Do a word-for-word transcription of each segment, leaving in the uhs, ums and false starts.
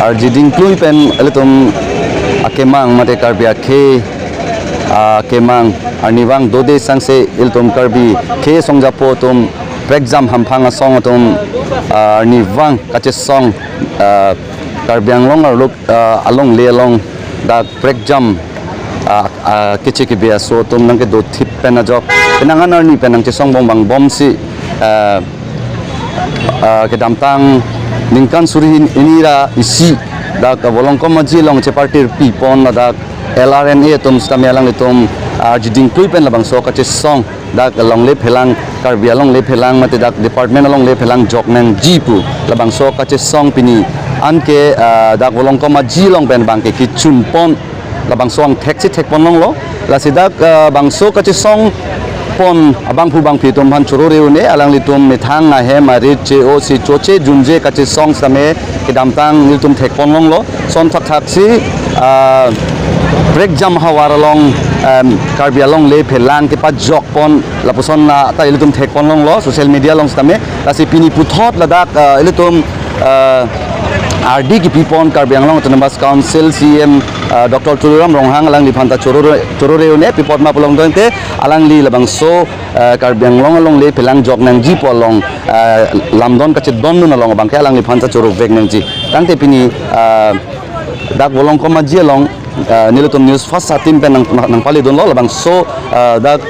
Arjiding klui pen ilitum akemang mate Karbi akhei akemang arnivang dode sangse ilitum Karbi khei songjapo atum prekjam hamphang asong atum, ah, arnivang kachesong, ah, Karbi Anglong arlo, ah, alongle along dak prekjam, ah, ah, keche kebe aso atum nangkedothip pen ajok penang an arni pen nangchesong bong bang bomsi, ah, ah, kedamtang ningkan suri hini ra isi dak Volongkom Aji along chepartir pipon ladak L R N A atum sitame alanglitum, ah, arjiding klui pen labangso kachesong dak longle phelang Karbi alongle phelang mate dak department alongle phelang jok nangji pu labangso kachesong pini anke, ah, dak Volongkom Aji along pen bangke kechunpon labangso angthek si thekpon longlo. Lasi dak, ah, bangso kachesong pon abangphu bangphi atum aphan choro reune alanglitum methang ahem arit che-o si choche junje kachesong sitame kedamtang ilitum thekpon longlo. Son thakthak si, ah, prekjam havar along, em, Karbi alongle phelang kepajokpon lapuson, ah, ta ilitum thekpon longlo social media along sitame. Lasi pini puthot ladak, ah, ilitum, ah, ardi kipipon Karbi Anglong Autonomous Council C E M, ah, Doctor Tuliram Ronghang alangliphan ta choro re-, choro reune pi apot ma pu longdon te alangli labangso, ah, Karbi Anglong alongle phelang jok nangji pu along, ah, lamdon kachedondun along abangke alangliphan ta choro vek nangji. Tangte pini, ah, dak Volongkom Aji along, ah, nelitum News First a-team pen nang, nang, nangpaledunlo labangso, ah, dak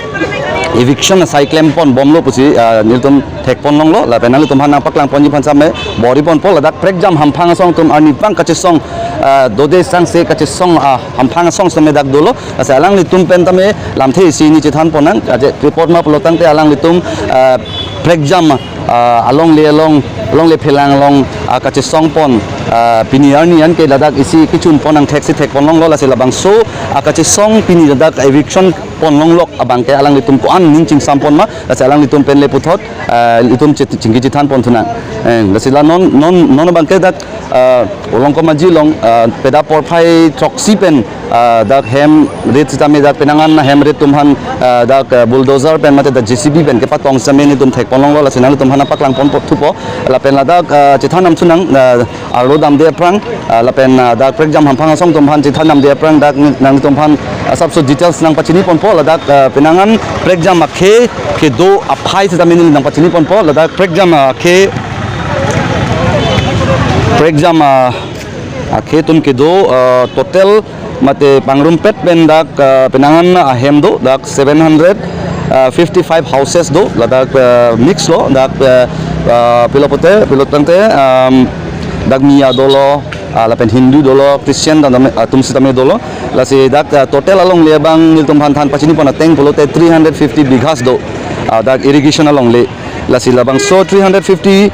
eviction asai klempon bomlo pusi, ah, nelitum thekpon longlo lapen nanglitum aphan nangpaklangponji aphan sitame bor-iponpo ladak prekjam hamphang asong atum arnivang kachesong, ah, dode sangse kachesong, ah, hamphang asong sitame dak dolo. Lasi alanglitum pen tame lamthe isi hini chethanpon nang, aje pi apot ma pulo tangte alanglitum, ah, prekjam, ah, alongle along, alongle phelang along, ah, kachesongpon, ah, pini arni anke ladak isi kechunpon angthek si thekpon longlo. Lasi labangso, ah, kachesong pini ladak eviction pon longlok abangke alanglitum ko-an ning chingsampon ma, lasi alanglitum pen le puthot, ah, ilitum chit-, chingki chethanpon thunang. Eh, lasi la non, non, non abangke dak, ah, Volongkom Aji along, ah, peda porphai throksi pen, ah, dak hem rit sitame dak penang an hem rit atum aphan, ah, dak, ah, bulldozer pen mate dak J C B pen kepatong sitame nelitum thekpon longlo, lasi nanglitum aphan paklangpon po thupo lapen ladak, ah, chethan nam thunang, ah, arlo damde aphrang, ah, lapen, ah, dak prekjam hamphang asong atum aphan chethan damde aphrang dak ni-, nangtum aphan, ah, asapso details nangpachiniponpo ladak, ah, penang an prekjam akhei kedo aphai sitame neli nangpachiniponpo ladak prekjam akhei, prekjam, ah, akhei atum kedo, ah, total mate pangrumpet pen dak, ah, penang an ahem do dak seven hundred, ah, fifty five houses do ladak, ah, mix lo dak, ah, ah, pilo pute pilo tangte, um, dak Miya dolo, ah, lapen Hindu dolo, Christian dan dame, ah, atum sitame dolo. Lasi dak, ah, total alongle abang nelitum aphan than pachinipon ateng pulote three hundred fifty bighas do, ah, dak irrigation alongle. Lasi labangso three hundred fifty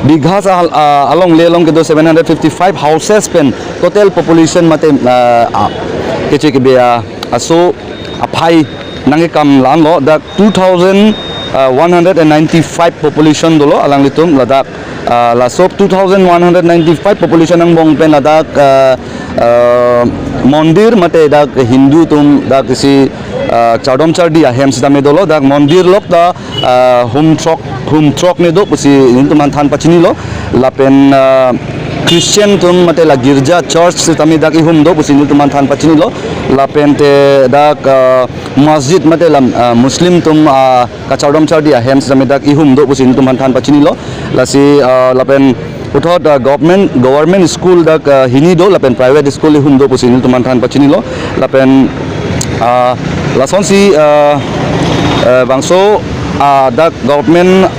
bighas al-, ah, alongle along kedo seven hundred fifty five houses pen total population mate, ah, ah, keche kebe, ah, aso aphai nangkekam la-anlo dak two thousand, ah, one hundred and ninety five population dolo alanglitum ladak, ah, laso two thousand one hundred ninety five population angbong pen ladak, ah, ah, mondir mate dak Hindu atum dak isi, ah, chardom chardi ahem sitame dolo dak mondir lok ta, ah, hum throk, hum throk ne do pusi nelitum aphan than pachinilo lapen, ah, Christian atum mate la girja church sitame dak ihum do pusi nelitum aphan than pachinilo lapen te dak, ah, masjid mate la, ah, Muslim atum, ah, kachardom chardi ahem sitame dak ihum do pusi nelitum aphan than pachinilo. Lasi, ah, lapen puthot, ah, government, government school dak, ah, hini do lapen private school ihum do pusi nelitum aphan than pachinilo. Lapen, ah, lasonsi, ah, ah, bangso, ah, dak government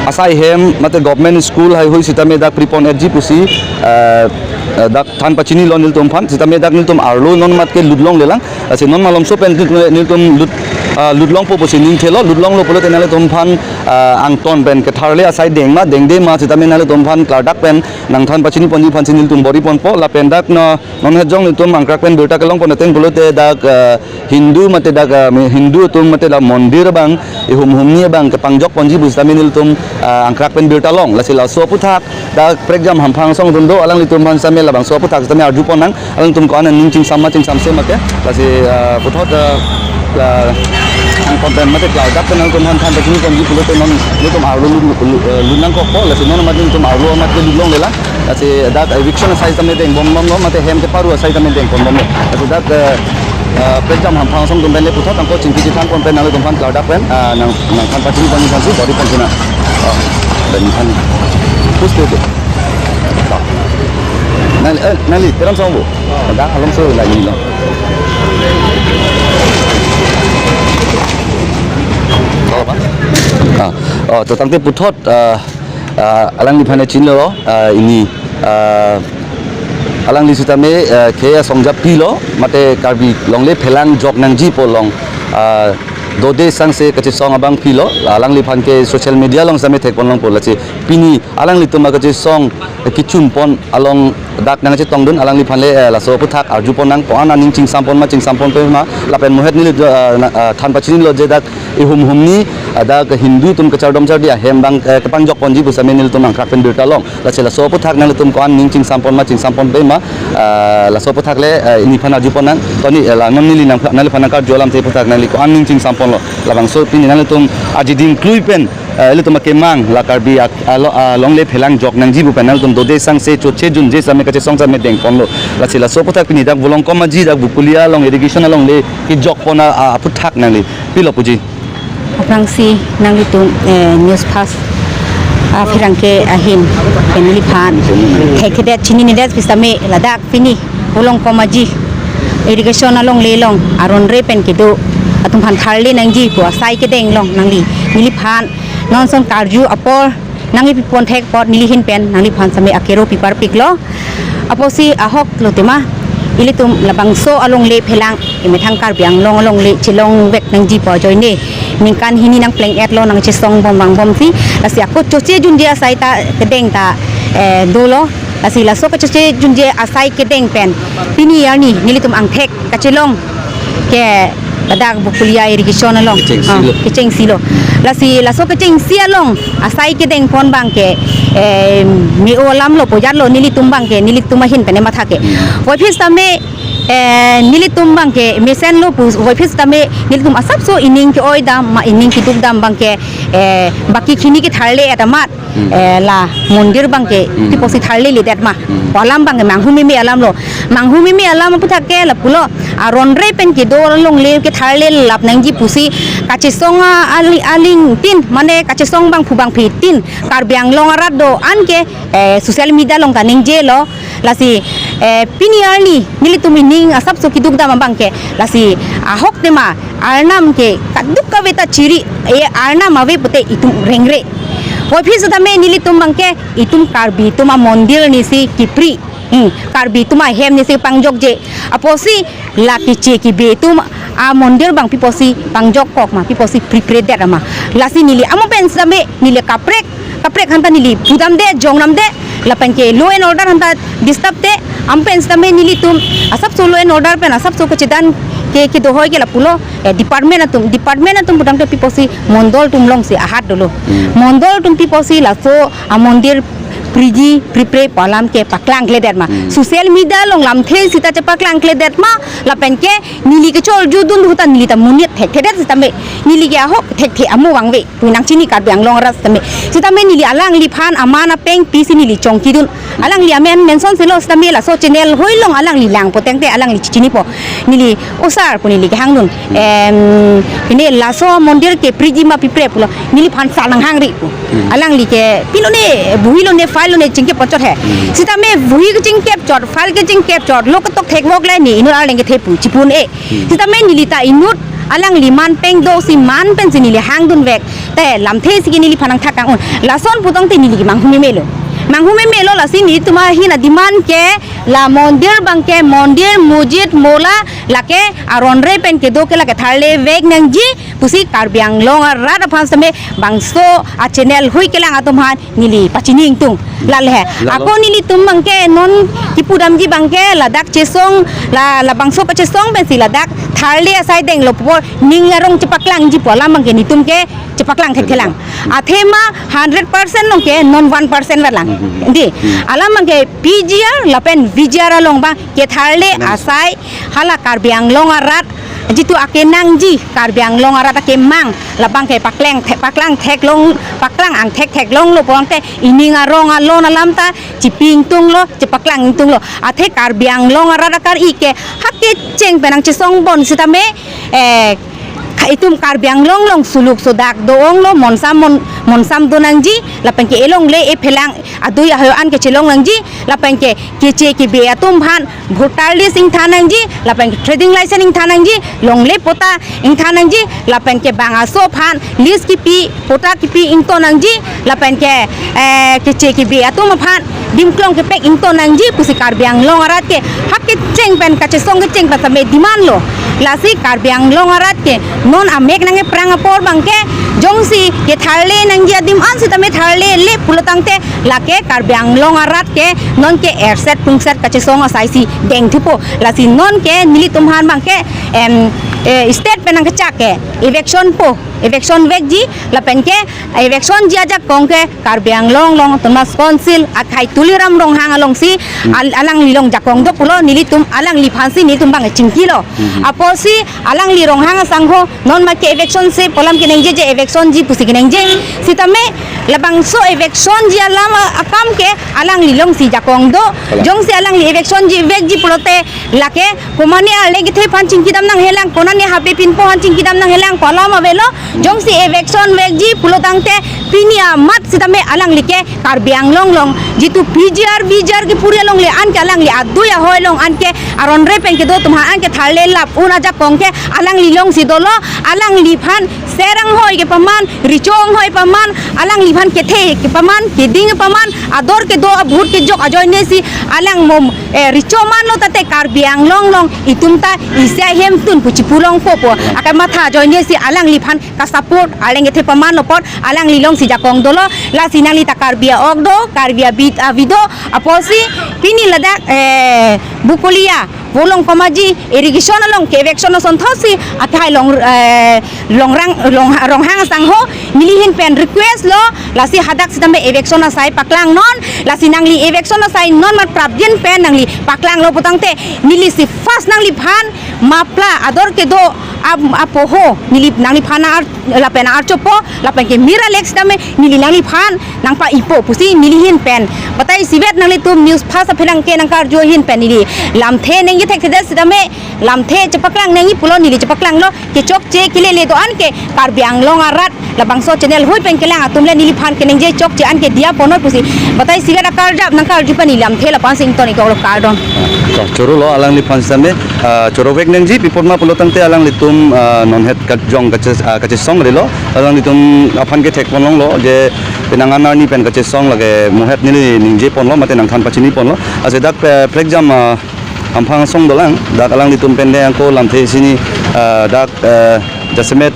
asai hem mate government school haihui sitame dak pripon etji pusi, ah, ah, dak than pachinilo nelitum aphan sitame dak nelitum arlo non mat ke lutlonglelang. Lasi non malomso pen nelitum lut, ah, lutlongpo pusi ningthelo, lutlonglo pulote nanglitum aphan, ah, angton pen ketharle asai deng ma dengde ma sitame nanglitum aphan klardak pen nangthan pachiniponji aphansi nelitum bor-iponpo lapen dak no non hejong nelitum angkrak pen birta kelongpon ateng pulote dak, ah, Hindu mate dak, ah, Hindu atum mate dak mondir abang ihum humni abang kepangjokponji pu sitame nelitum, ah, angkrak pen birta long. Lasi laso aputhak dak prekjam hamphang asong atum do alanglitum aphan sitame labangso aputhak sitame arjupon nang alanglitum ko-an aning chingsam ma chingsamse ma ke. Lasi, ah, puthot, ah, la angkon pen mate klardak pen alanglitum aphan than pachiniponji pulote non nelitum arlo lu, lu, lu, eh, lunangkokpo lasi non mat nelitum arlo mat ke lutlonglelang. Lasi dak eviction asai tame dengponbomlo, mate hem keparu asai tame dengponbomlo. Lasi dak, eh, eh, prekjam hamphang asong atum pen le puthot angko chingki chethanpon pen nanglitum aphan klardak pen, ah, nang, nangphan pachini pon phan si, body pon sina. Oh, dan phan. Pus tu tu. Nang, eh, nangli, teram song bu. Dak along so lagi lo. Ah, oh, to tangte puthot, ah, ah, alangliphan chinilo, ah, ini, ah, alangli sitame, ah, khei asong japilo, mate Karbi longle phelang jok nangji pu along, ah, dode sangse kachesong abang pilo, alangliphan ke social media along sitame thekpon longpo, lasi pini alanglitum akachesong, eh, kechunpon along dak nangchetongdun alangliphan le, eh, laso aphuthak arjupon nang, ko-an aning chingsampon ma, chingsamponpe ma, lapen mohet neli, eh, na, eh, than pachinilo je dak ihum humni, eh, dak Hindu atum kachardom chardi ahem abang, eh, kepangjokponji pu sitame nelitum nangkrak pen birta long. Lasi laso aphuthak nanglitum ko-an ning chingsampon ma, chingsamponpe ma, eh, laso aphuthak le, eh, neliphan arjupon nang, toni, eh, la non neli nang, nangliphan nangkarju alamthe aphuthak nangli ko-an ning chingsamponlo. Labangso pini nanglitum aji dingklui pen, eh, ilitum akemang la Karbi ak-, alo-, alongle phelang jok nangji pu pen nanglitum dode sangse choche junje sitame kachesong sitame dengponlo. Lasi laso aphuthak pini dak Volongkom Aji dak Bokolia along irrigation alongle kejokpon a, a, aphuthak nangli pilo puji. Aphrangsi nanglitum, eh, News Fast, ah, pherangke ahin, neliphan thekthedet chininedet pu sitame ladak pini Volongkom Aji irrigation alongle along aron re pen kedo atum aphan tharle nangji pu asai kedeng along nangli neliphan non ason karju apor nangli pipon thek apot neli ahin pen nangliphan sitame akero piparpiklo. Apotsi ahok lo tema, ilitum labangso alongle phelang, emethang Karbi Anglong alongle chelongvek nangji pu ajoine ningkan hini nangpleng-etlo nangchesongbom vangbomsi, lasi ako choche junje asai ta kedeng ta, eh, dolo. Lasi laso kachoche junje asai kedeng pen pini arni nelitum angthek kachelong ke ladak Bokolia irrigation along. Kechengsilo. Ah, kechengsilo. Lasi laso kechengsi along asai kedengpon abangke, eh, me-o alamlo, pojatlo nelitum abangke, nelitum ahin pen matha ke. Hmm. Puvoiphit sitame, eh, nelitum abangke mesenlo pu, puvoiphit sitame nelitum asapso ining ke-oi dam ma ining keduk dam abangke, eh, baki khini ketharle-et amat, Hmm. eh, la mondir abangke, Hmm. pi pusi tharleledet ma. Hmm. Pu alam abangke manghumeme alamlo. Manghumeme alam aphuthak ke lapulo, aron re pen kedo alongle ketharlelap nangji pusi kachesong a-, ali-, alingtin, mane kachesong bangphu bangphi tin Karbi Anglong arat do-an ke, eh, social media along ta ningjelo. Lasi, eh, pini arni nelitum ining asapso keduk dam abangke, lasi ahok tema Arnam ke kadokave ta chiri, eh, Arnam ave pute itum rengre. Puvoiphit sitame nelitum abangke itum Karbi atum amondir nisi kepri. Hmm, Karbi atum ahem nisi pangjokje. Apotsi la keche kebe atum amondir abang pi pusi pangjokkok ma, pi pusi preparedet ma. Lasi neli amo pen sitame neli kaprek, kaprek aphan ta neli pudamde, jongnamde, lapen ke law and order aphan ta disturbde, amo pen sitame nelitum asapso law and order pen asapso kachedan ke, kedo ahoi ke lapulo, eh, department atum, department atum pudamde pi pusi mondol atum alongsi ahat dolo. Hmm. Mondol atum pi pusi laso amondir priji prepare pu alam ke paklangkledet ma. Hmm. Social media along lamthe sita chepaklangkledet ma, lapen ke neli kechorjudun ahut ta neli ta monit thekthedet sitame, neli ke ahok thekthe amo vangve pu nangchini Karbi Anglong arat sitame. Sitame neli alangliphan aman apeng pisi neli chongkidun. Alangli amen mention silo sitame laso channel hoi along alangli lang potangte alangli chinipo. Neli, "O sir," pu neli kehangdun. Em, pine laso mondir ke priji ma pi pre pulo. Neliphan sar nanghangri pu. Hmm. Alangli ke pilo ne, bohi lo ne, file lo ne, chingkep ponchot he. Hmm. Sitame bohi kechingkep chot, file kechingkep chot, lo ketok thekvok le ne inut arleng kethe pu chipun e. Hmm. Sitame neli ta inut alangli man peng dosi man pensi neli hangdunvek. Te lamthe si ke neliphan nangthak kang-un. Lason putangte neli ke manghumemelo. Manghumemelo, lasi nelitum ahin a-demand ke la mondir abangke, mondir, mojit, mola, lake aron re pen kedo ke lake tharlevek nangji pusi Karbi Anglong arat aphan sitame bangso a-channel hoi kelang atum aphan neli pachini ingtung. Lale he. Lalo. Ako nelitum abangke non kipudamji abangke ladak chesong, la, labangso kachesong pensi ladak tharle asai denglo pu ning arong chepaklangji pu alam abangke netum ke chepaklang thekthe lang. Athema hundred percent along ke non one percent vet lang. Hmm, hmm, hmm. Di, hmm, alam abangke P G R lapen V G R along abang ketharle, hmm, asai hala Karbi Anglong arat Jitu akenangji Karbi Anglong arat akemang, labang ke paklang thek, paklang theklong, paklang angthek theklonglo pulote ining arong alon alam ta chipi ingtunglo, chepaklang ingtunglo. Athe Karbi Anglong arat akar-i ke hake cheng pen nangchesong bon sitame, eh, itum Karbi Anglong along suluk sodak do-onglo, monsam mon, monsam do nangji, lapen ke elongle ephelang adui ahoi an kechelong nangji, lapen ke keche kebe atum aphan voter list ingthan nangji, lapen ke trading license ingthan nangji, longle patta ingthan nangji, lapen ke bang aso aphan lease kipi, patta kipi ington nangji, lapen ke, eh, keche kebe atum aphan dimklong kepek ington nangji pusi Karbi Anglong arat ke hake cheng pen kachesong kecheng pen tame demand lo. Lasi Karbi Anglong arat ke non amek nangkeprang apor abang ke jongsi ketharle nangji adim an sitame tharlele pulo tangte lake Karbi Anglong arat ke non ke erset pungset kachesong asai si dengthupo. Lasi non ke nelitum aphan abang ke, em, eh, state pen nangkechak ke eviction po, eviction vekji, lapen ke eviction ji ajakong ke Karbi Anglong along Autonomous Council akhai Tuliram Ronghang alongsi, hmm, al-, alangli along jakong do pulo, nelitum alangliphansi nelitum abang chingkilo. Hmm. Apotsi alangli Ronghang asangho non ma ke eviction si pu alam kenangjeje, eviction ji pusi kenangje. Sitame labangso eviction ji alam a-, akam ke alangli alongsi jakong do. Kalang. Jongsi alangli eviction ji vekji pulote lake komatne arleng kethe aphan chingkidam nanghelang, konatne hape pinpo aphan chingkidam nanghelang pu alam avelo. Jongsi eviction vekji pulo tangte pini amat sitame alangli ke Karbi Anglong along jitu P G R, V G R kepuri alongle anke alangli adui ahoi along anke aron re pen kedo atum aphan anke tharle lap un ajakong ke alangli alongsi dolo, alangliphan ser anghoi kepaman, recho anghoi paman, alangliphan kethe kepaman, keding kepaman, ador kedo abhut kejok ajoinesi alang mom, eh, recho manlo tate Karbi Anglong along itum ta isi ahemtun pu chipulongpo pu akamatha ajoinesi alangliphan ka-support arleng kethe pamanlo apot alangli alongsi jakong dolo. Lasi nangli ta Karbi a-ok do, Karbi abit avi do, apotsi pini ladak, eh, Bokolia Volongkom Aji irrigation along ke eviction asonthotsi akhai long, eh, Longrang, Long, Ronghang asangho neli ahin pen request lo, lasi hadak sitame eviction asai paklang non, lasi nangli eviction asai non mat prapjin pen nangli paklanglo putangte nelisi first nangliphan mapla ador kedo ap-, apoho neli nangliphan ar-, lapen archopo, lapen ke mir alek sitame neli nangliphan nangpa-ipo pusi neli ahin pen batai isivet nanglitum news first aphelang ke nangkarju ahin pen neli lamthe nangji thekthedet sitame lamthe chepaklang nangji pulo neli chepaklanglo, kechokche kelele do-an ke Karbi Anglong arat labangso channel hui pen kelang atum le neliphan kenangje chokche an ke diya ponoi pusi batai isivet akarjap nangkarju pen neli lamthe lapu-ansi ington-ikoklo, kardom. To, chorolo alangliphan sitame, ah, chorovek nangji pi apot ma pulo tangte alanglitum, ah, nonhet kajong kache-, ah, kachesong relo, alanglitum aphan ke thek ponlonglo je penang an arni pen kachesong lake muhet neli ningje ponlo mate nangthan pachini ponlo. Ase dak, eh, prekjam, ah, Hamphang asong dolang, dak alanglitum pen de angko lamthe isi ni, ah, dak, eh, jasemet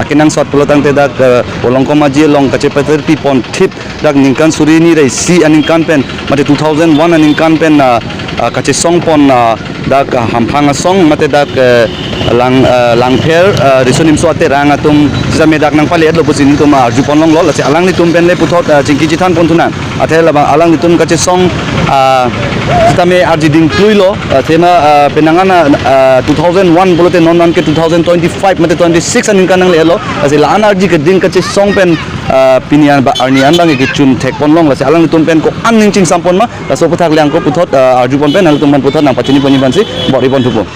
akenangsot pulo tangte dak, eh, Volongkom Aji along kachepatir pi ponthip dak ningkan suri hini ra isi aningkan pen, mate two thousand one aningkan pen, ah, ah, kachesong pon, ah, dak, ah, Hamphang asong, mate dak, eh, Lang, ah, Langpher, ah, Riso Nimso Aterang atum sitame dak nangpale-etlo pusi nelitum arju ponlonglo, lasi alanglitum pen le puthot, ah, chingki chethan ponthu nang. Athe labang alanglitum kachesong, ah, sitame arji dingkluilo, ah, thema, ah, penang an, ah, two thousand one pulote non non ke two thousand twenty-five mate twenty-six aningkan nangle-etlo. Lasi la-an arji keding kachesong pen, ah, pini an ba arni an abang kechun thek ponlong, lasi alanglitum pen ko-an ning chingsam pon ma, laso aputhak le angko puthot, ah, arju pon pen, alanglitum aphan puthot nangpachini ponji aphansi bor-i ponthupo.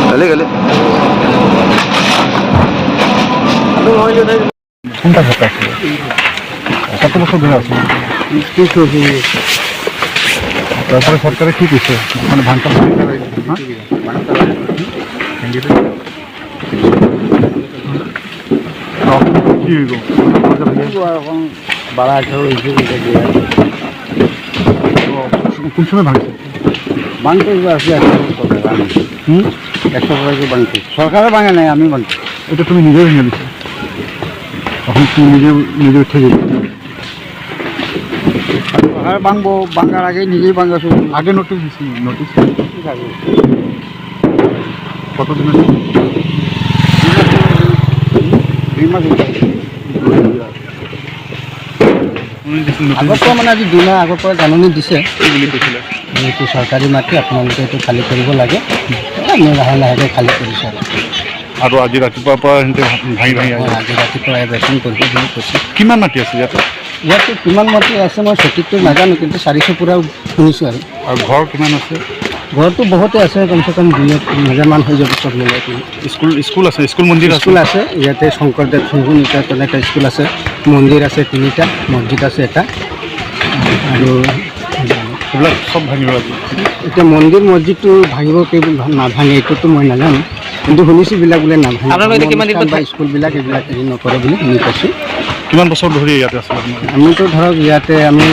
Kali, kali. কোনটা সরকার ছিল? কত বছর ধরে আছে? তারপরে সরকারে কি দিছে? মানে ভাঙচুর, হ্যাঁ? তখন কি হইব? এখন বাড়া আছে, ওই যে এটা দিয়ে আছে। কোন সময় ভাঙছে? ভাঙতে তো আছে, একশো বছর ধরে ভাঙছে। হুম? একশো বছর ভাঙছে। সরকারে ভাঙে নাই, আমি ভাঙছি। এটা তুমি নিজে ভেঙে দিছো? এখন তুমি নিজে, নিজে উঠে যাবে? আর ভাঙবো, ভাঙার আগে নিজেই ভাঙা শুরু। আগে নোটিশ দিছি, নোটিশ। কতদিন আছে? দুই মাস হয়ে গেছে। উনি দিছিল নোটিশ। আগৰ পৰা মানে আজি দুমাহ আগৰ পৰা জাননী দিছে। কি বুলি কৈছিলে? এইটো চৰকাৰী মাটি, আপোনালোকে এইটো খালী কৰিব লাগে। আমি লাহে লাহেকৈ খালী কৰিছোঁ আৰু। আৰু আজি ৰাতিপুৱাৰ পৰা সিহঁতে ভাঙি ভাঙি আহিছে। হয়, আজি ৰাতিপুৱা এভেকশ্যন কৰিব বুলি কৈছে। কিমান মাটি আছে ইয়াত? ইয়াততো কিমান মাটি আছে মই সঠিকটো নাজানো, কিন্তু চাৰিশ পুৰা শুনিছোঁ আৰু। আৰু ঘৰ কিমান আছে? ঘৰটো বহুতে আছে, কমচে কম দুই এক হাজাৰ মান হৈ যাব চব মিলাই পিনে। স্কুল, স্কুল আছে, স্কুল মন্দিৰ আছে? স্কুল আছে, ইয়াতে শংকৰদেৱ শিশু নিকেতন তেনেকৈ স্কুল আছে, মন্দিৰ আছে তিনিটা, মছজিদ আছে এটা, আৰু এইবিলাক চব ভাঙিব আজি। এতিয়া মন্দিৰ মছজিদটো ভাঙিব কি নাভাঙে এইটোতো মই নাজানো, কিন্তু শুনিছোঁ এইবিলাক বোলে নাভাঙে। আপোনালোকে এতিয়া কিমান দিন ধৰ্ম অনুষ্ঠান বা স্কুলবিলাক এইবিলাক হেৰি নকৰে বুলি শুনি পাইছোঁ। কিমান বছৰ ধৰি ইয়াতে আছিলে আপোনালোকে? আমিতো ধৰক ইয়াতে আমি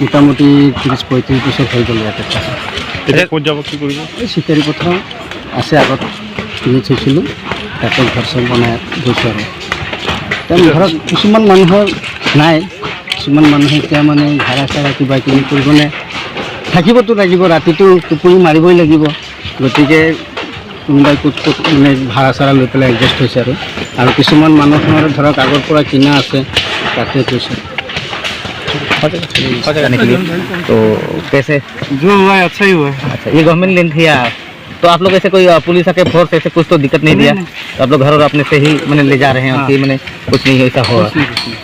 মোটামুটি ত্ৰিশ পঁয়ত্ৰিশ বছৰ হৈ গ'ল ইয়াতে থকা। এতিয়া ক'ত যাব, কি কৰিব? এই চিকাৰী পথাৰ আছে, আগত কিনি থৈছিলোঁ, তাতে ঘৰ চৰ বনাই গৈছোঁ আৰু। এতিয়া ধৰক কিছুমান মানুহৰ নাই, কিছুমান মানুহে এতিয়া মানে ভাড়া চাড়া কিবা কিবি কৰি মানে থাকিবতো লাগিব, ৰাতিটো টোপনি মাৰিবই লাগিব। গতিকে কোনোবাই ক'ত ক'ত মানে ভাড়া চাড়া লৈ পেলাই এডজাষ্ট হৈছে আৰু। আৰু কিছুমান মানুহৰ ধৰক আগৰ পৰা কিনা আছে, তাতে থৈছে। हो जाने के लिए। तो कैसे? जो हुआ है, अच्छा ही हुआ है। अच्छा, ये गवर्नमेंट लेंथ है यार। तो आप लोग ऐसे कोई, अ, पुलिस आके फोर्स ऐसे कुछ तो दिक्कत नहीं दिया? नहीं, नहीं। तो आप लोग घर और अपने से ही, मैंने ले जा रहे हैं हाँ। कि मैंने कुछ नहीं ऐसा हुआ? कुछ नहीं, कुछ नहीं।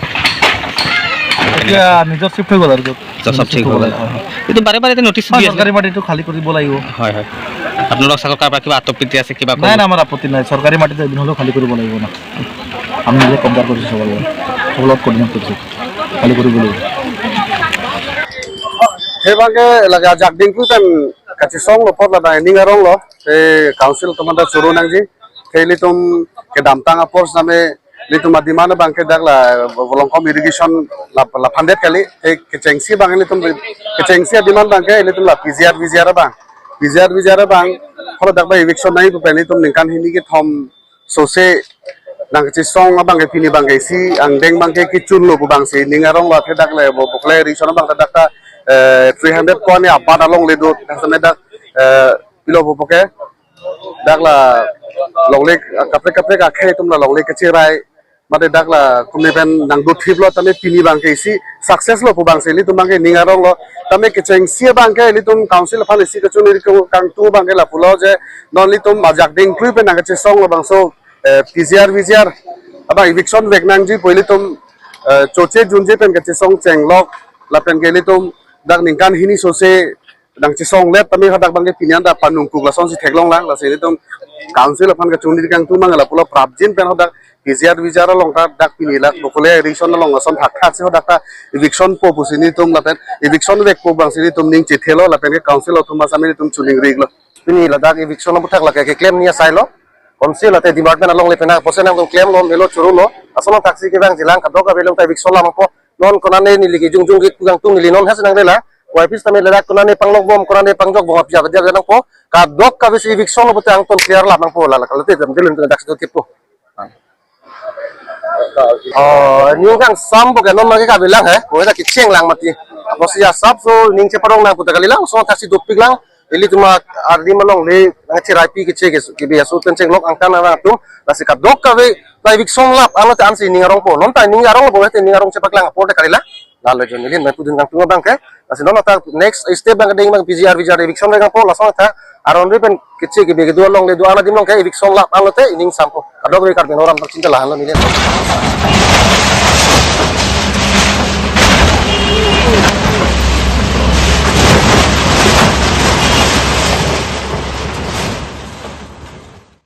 এতিয়া নিজৰ চিফ্ট হৈ গ'ল আৰু য'ত। তো সব ঠিক হৈ গ'ল। হয়, হয়। এইটো বাৰে বাৰে এতিয়া নটিচ দি আছে। চৰকাৰী মাটিটো খালী কৰিব লাগিব। হয়, হয়। আপোনালোক চৰকাৰৰ পৰা কিবা আপত্তি আছে, কিবা নাই, ক'ব? নাই, আমাৰ আপত্তি নাই। চৰকাৰী মাটিটো এদিন হ'লেও খালী কৰিব লাগিব না। আমি নিজে কব্জা কৰিছোঁ চবৰ লগত। চবৰ লগত কৰ্ডিনেট কৰিছোঁ। খালী কৰিব লাগিব। He abangke lake ajak dingklu pen kachesong lo apot ladak ning arong lo, te council atum ta choro nangji, te ilitum kedamtang apor same ilitum ademand abangke dak la Volongkom irrigation la, laphan det kali, te kechengsi abang ilitum, kechengsi ademand abangke ilitum la P G R V G R abang, P G R V G R abang, holo dak ba eviction nangji pu pen ilitum ningkan hini kethom sose nangkachesong abangke pini abangke isi angdeng abangke kechun lo pu abangsi ning arong lo, athe dak le bo bokle irrigation abang ta dak ta, eh, three hundred koni abat alongle do, dak same dak, eh, pilo pu puke dak la longle kaprek kaprek akhei atum la longle kacherai, mate dak la kumi pen nangdo thip lo, tame pini abangke isi success lo pu abangsi ilitum abangke ning arong lo, tame kechengsi abangke ilitum council aphan isi kachunri kangtung abangke lapulo je non ilitum ajak dingklu pen nangkachesong lo bangso, eh, P G R V G R abang eviction vek nangji pu ilitum, eh, choche junje pen kachesong chenglok lapen ke ilitum dak ningkan hini sose nangchesong let tame hadak abangke pini an ta panungkuk lasonsi theklong lang, lasi ilitum council aphan kachunri kangtung abang lapulo prapjin pen hadak P G R V G R along ta dak pini lak bokle irrigation along ason thakthak si hadak ta eviction po pusi ilitum lapen eviction vek po abangsi ilitum ning chethelo lapen ke council atum asam ilitum chuningri lo. Pini ladak eviction aputhak lake keklem ni asai lo. Council ate department alongle pen apotsi nangtum klem lo, melo choro lo. Ason thaksi kevang jilang kadokave along ta eviction lam po. Non konane neli kejung jung kekang tung neli non has nanglela. Wai pis tame ladak konane panglok bom, konane pangjok bom apja apja nangpo. Kadokave si eviction lo pute angton clear lam nangpo la la kalite jam dilun dak situ tipo. Oh, ning kangsam bo ke non mage kabilang he. Ko ta kecheng lang mati. Apotsi asap so ning cheparong nang puta kali lang, so thaksi dopik lang. Ilitum ardi malongle nangcheraipi keche ke kebi aso pen chenglok angtan arang atum. Lasi kadokave ta eviction lap ano ta ansi ning arong po. Non ta ning arong po, te ning arong chepaklang apor ta kali lang. Lalo jon ilin mai pudun kangtung abangke. Lasi non ta next step abang ding abang P G R V G R eviction re kangpo, lason ta aron re pen keche kebi kedo alongle do ana dim along ke eviction lap ano te ining sampo. Kadokave Karbi Anglong arat ta chinta lahan lo neli.